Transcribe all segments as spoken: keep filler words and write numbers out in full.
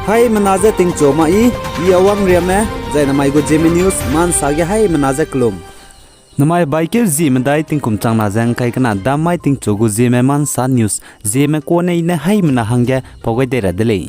Haimena je tingchu ma i, i Awang Riame, zai namai gu Zeme News, mansa ge haimena je kelum. Namai baikeu zie medai tingkum changna ze ngkai kena dam mai tingchu gu Zeme mansa news, Zeme kone i ne haimena hangge pau gai dei ra de lei.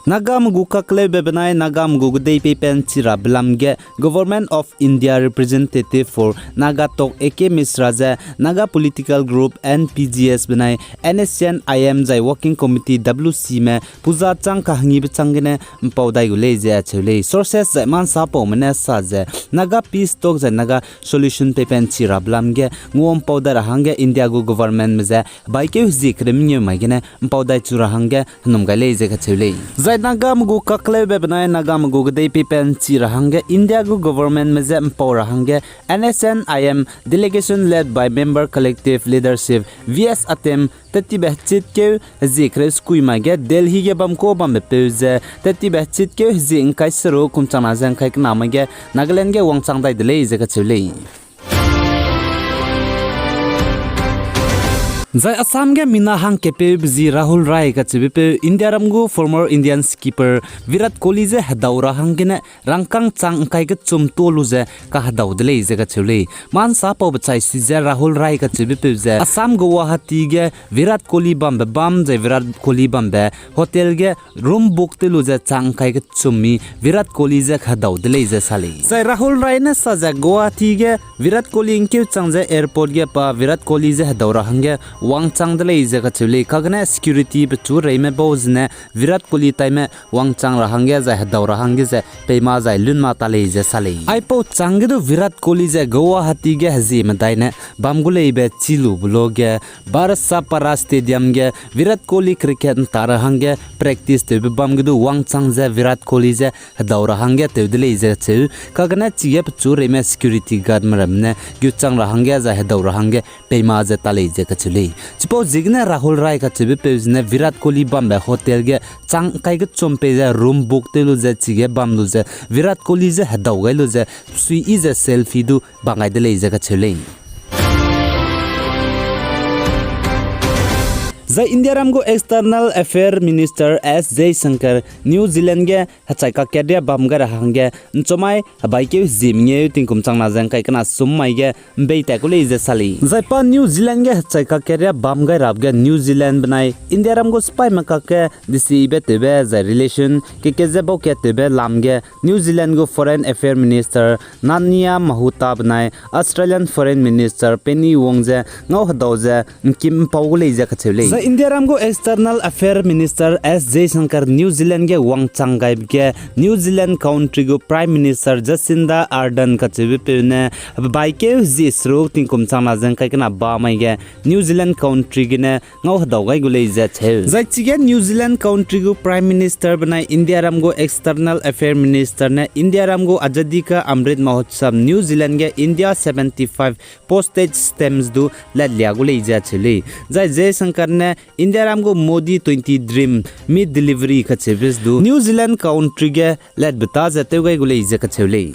Nagame gu kakleube benai Nagame gu kedei peipen chi rabe lam ge Government of India Representative for Naga Talk A K Mishra ze Naga Political Group N P G S benai N S C N I M zai Working Committee W C me puza chang kahangibe chang gene mpau dai gu lei ze acheu lei. Sources zai mansa paume ne sa ze Naga Peace Talk zai Naga Solution peipen chi rabe lam ge ngua mpau dai ra hangge India gu governmentme ze baikeu hezie kere mengeu mai gene mpau dai chu ra hangge henum gai lei ze kacheu lei. Zai Nagame gu kakleube benai Nagame gu kedei peipen chi ra hangge India gu governmentme je mpau ra hangge N S C N I M delegation led by member collective leadership V S Atem tettibe hechitkeu hezie kereu sekui mai ge Delhi ge bam ka bambe peu ze tettibe hechitkeu hezie ngkai seruk kum changna ze ngkai kena mai ge Nagaland ge wangchang dai de lei ze kacheu lei. Zai Assam ge mina hangkepeube zi Rahul Rai kacheubepeu Indiaram gu former Indian skipper Virat Kohli je hedau ra hanggene rangkâng chang ngkai kechum ta lu ze kahedau de lei ze kacheu lei. Mansa paube chai si ze Rahul Rai kacheubepeu ze Assam Guwahati ge Virat Kohli bambe bam zai Virat Kohli bambe hotel ge room book tew lu ze chang ngkai kechum mi Virat Kohli je kahedau de lei ze sa lei. Zai Rahul Rai ne sa ze Guwahati ge Virat Kohli ngkeu chang ze airport ge pa Virat Kohli je hedau ra hangge wangchang de lei ze kacheu lei. Kagene security pechu reime bau zene Virat Kohli taime wangchang ra hangge zai hedau ra hangge ze peima zai lunma ta lei ze sa lei. Aipau chang ge du Virat Kohli ze Guwahati ge hezie medai ne bam gu leibe chi lube lo ge Barsapara Stadium ge Virat Kohli cricket nta ra hangge practice tewbe bam ge du wangchang ze Virat Kohli je hedau ra hangge tew de lei ze cheu. Kagene chige pechu reime security guardme ramme ne gutchang ra hangge zai hedau ra hangge peima ze ta lei ze kacheu lei. Chipau ziegene Rahul Rai kacheubepeu zene Virat Kohli bambe hotel ge chang ngkai kechum pei ze room book tew lu ze chige bam lu ze Virat Kohli je hedau gai lu ze suiyi ze selfie du bang gai de lei ze kacheu lei. Zai Indiaram gu External Affair Minister S Jaishankar New Zealand ge hechai kakatria bam gai ra hangge nchomai hebaikeu hezie mengeu tingkum changna ze ngkai kena sum mai ge mbei tat ku lei ze sa lei. Zai pa New Zealand ge hechai kakatria bam gai rabe ge New Zealand benai Indiaram gu sipaime kakge desibe tewbe zai relation keke ze baukat tewbe lam ge New Zealand gu Foreign Affair Minister Nanaia Mahuta benai Australian Foreign Minister Penny Wong ze ngau hedau ze ngkim mpau gu lei ze kacheu lei. Zai Indiaram gu External Affair Minister S Jaishankar New Zealand ge wangchang gaibe ge New Zealand country gu Prime Minister Jacinda Ardern kacheubepeu ne hebaikeu hezie seruk tingkum changna ze ngkai kena ba mai ge New Zealand country gene ngau hedau gai gu lei ze cheu. Zai chige New Zealand country gu Prime Minister benai Indiaram gu External Affair Minister ne Indiaram gu Azadi Ka Amrit Mahotsav New Zealand ge India seventy-five postage stamps du latlia gu lei ze cheu lei. Zai Jaishankar ne Indiaram gu Modi twenty Dream Meal Delivery kacheubes du New Zealand country ge latbe ta ze tew gai gu lei ze kacheu lei.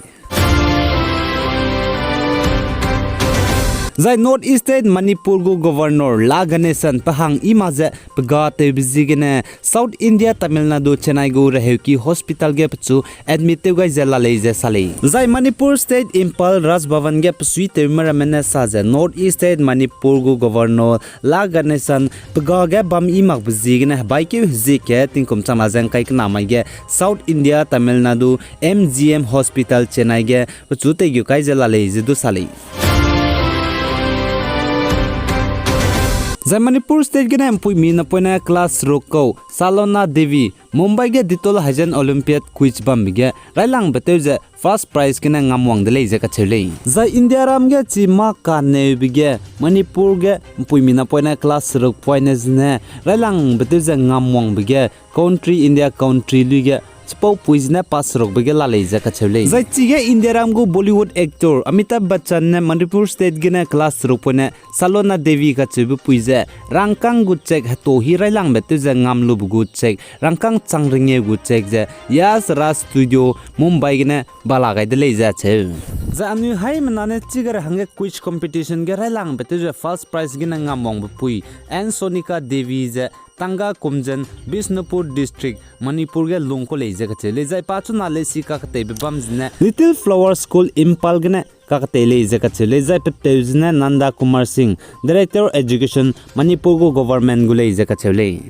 Zai North East State Manipur gu Governor La Ganesan pe hang i mak ze pe ga tewbe ziegene South India Tamil Nadu Chennai gu reheuki hospital ge pechu admit tew gai ze la lei ze sa lei. Zai Manipur State Imphal Raj Bhavan ge pesuitewme ramme ne sa ze North East State Manipur gu Governor La Ganesan pe ga ge bam i makbe ziegene hebaikeu hezie ke tingkum changna ze ngkai kena mai ge South India Tamil Nadu M G M Hospital Chennai ge pechu teigeu kai ze la lei ze du sa lei. Zai Manipur State gene mpuimi napoine class seruk kau Salona Devi Mumbai ge Dettol Hygiene Olympiad quiz bambe ge railangbe tew ze first prize gene ngamwang de lei ze kacheu lei. Zai Indiaram ge chi mâ kaneube ge Manipur ge mpuimi napoine class seruk poine zene railangbe tew ze ngamwangbe ge country India country lui ge chipau pui zene pass serukbe ge la lei ze kacheu lei. Zai chige Indiaram gu Bollywood actor Amitabh Bachchan ne Manipur State gene class serukpoine Salona Devi kacheube pui ze rangkâng gu cheque heto hi railangbe tew ze ngam lube gu cheque rangkâng chang rengeu gu cheque ze Yash Raj Studio Mumbai gene ba la gai de lei ze acheu. Zai anui haimena ne chigere hangge quiz competition ge railangbe tew ze first prize gene ngam wangbe pui N Sonika Devi ze Tanga Kumjan, Bishnupur District, Manipur ge lungkau lei ze kacheu lei. Zai pa chuna leisi kaketeibe bam zene Little Flower School Imphal gene kaketei lei ze kacheu lei. Zai pepeu zene Nanda Kumar Singh, Director Education, Manipur gu government gu lei ze kacheu lei.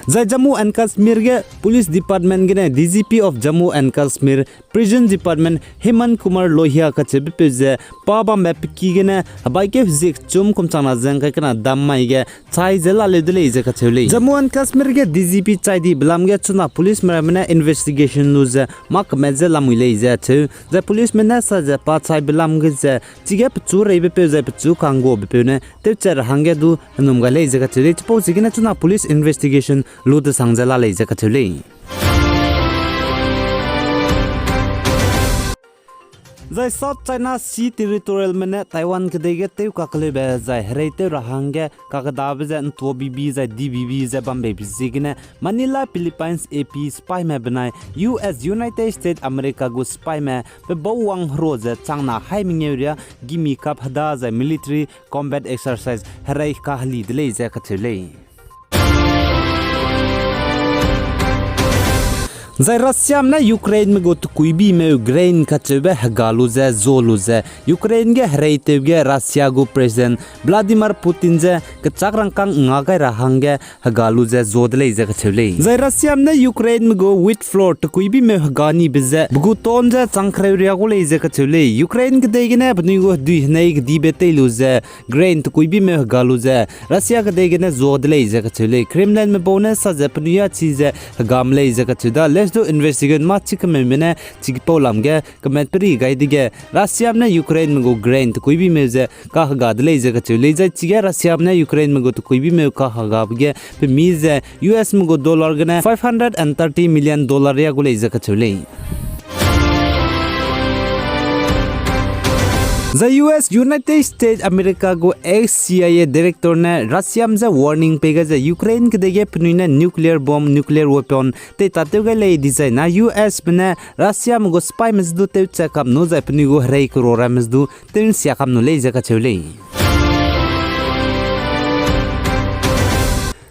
Zai Jammu and Kashmir ge Police Department gene D G P of Jammu and Kashmir, Prison Department Hemant Kumar Lohia kacheubepeu ze pa bambe peki gene hebaikeu hezie kechum kum changna ze ngkai kena dam mai ge chai ze laleu de lei ze kacheu lei. Jammu and Kashmir ge D G P chai dibe lam ge chuna policeme ramme ne investigation lu ze mâ kemet ze lamui lei ze acheu. Zai policeme ne sa ze pa chaibe lam ge ze chige pechu reibepeu zai pechu kangguabepeu ne tewchat ra hangge du henum gai lei ze kacheu lei. Chipau ziegene chuna police investigation lu desang ze la lei ze kacheu lei. Zai South China Sea Territorialme ne Taiwan kedei ge tew kakeleube zai hereitew ra hangge kakedabe ze ntuabibi zai dibibi ze bambeibe ziegene Manila, Philippines A P sipaime benai U S, United States America gu sipaime pe bau wang hero ze changna hai mengeu riâ gimi kap heda zai military combat exercise herei kaheli de lei ze kacheu lei. Zai Russiame ne Ukraineme gu tekuibimeu grain kacheube hega lu ze zuâ lu ze Ukraine ge hereitew ge Russia gu President Vladimir Putin ze kechâk rangkâng nga gai ra hangge hega lu ze zuâ de lei ze kacheu lei. Zai Russiame ne Ukraineme gu wheat flour tekuibimeu hega nibe ze pe gu ton ze chang kereu riâ gu lei ze kacheu lei. Ukraine kedei gene penui gu hedui henei kedibe tei lu ze grain tekuibimeu hega lu ze Russia kedei gene zuâ de lei ze kacheu lei. Kremlinme bau ne sa ze penui â chi ze hegame lei ze kacheu da, lestu investigate mâ chi kemeume ne chipau lam ge kemet peri gai dege Russiame ne Ukraineme gu grain tekuibimeu ze kahega de lei ze kacheu lei. Zai chige Russiame ne Ukraineme gu tekuibimeu kahegabe ge pemi ze U Sme gu dollar gene five hundred and thirty million dollar riâ gu lei ze kacheu lei. Zai U S, United States America gu ex-C I A director ne Russiame je warning pei gai ze Ukraine kedei ge penui ne nuclear bomb, nuclear weapon tei tatew gai lei dizai na U Sme ne Russiame gu sipaime je du tewchat kam nu zai penui gu herei kero ramme je du tew'nsia kam nu lei ze kacheu lei.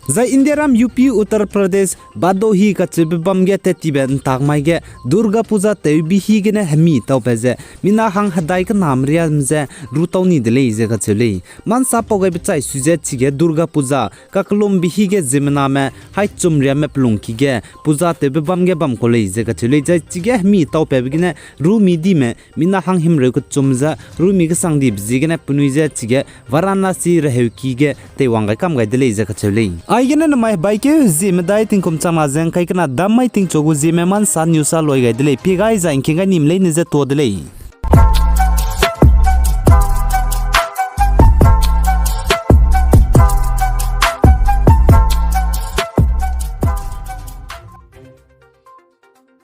Zai Indiaram U P Uttar Pradesh Bhadohi kacheube bam ge tettibe ntak mai ge Durga Puja tewbi higene hemi taube ze mina hang hedai kenam riam ze ru tau ni de lei ze kacheu lei. Mansa pau gaibe chai sui ze chige Durga Puja kakellumbe hige ziemmename hai chum riamme pelungki ge puja tewbe bam ge bam kau lei ze kacheu lei. Zai chige hemi taupebe gene rumi dime mina hang himreu kechum ze rumi kesang dibe ziegene penui ze chige Varanasi reheuki ge teiwang gai kam gai de lei ze kacheu lei. Aigene namai hebaikeu hezie medai tingkum changna ze ngkai kena dam mai tingchu gu ziemme Mansa news a loi gai de lei. Pie gai zai ngking gai nim leine ze tuâ de lei.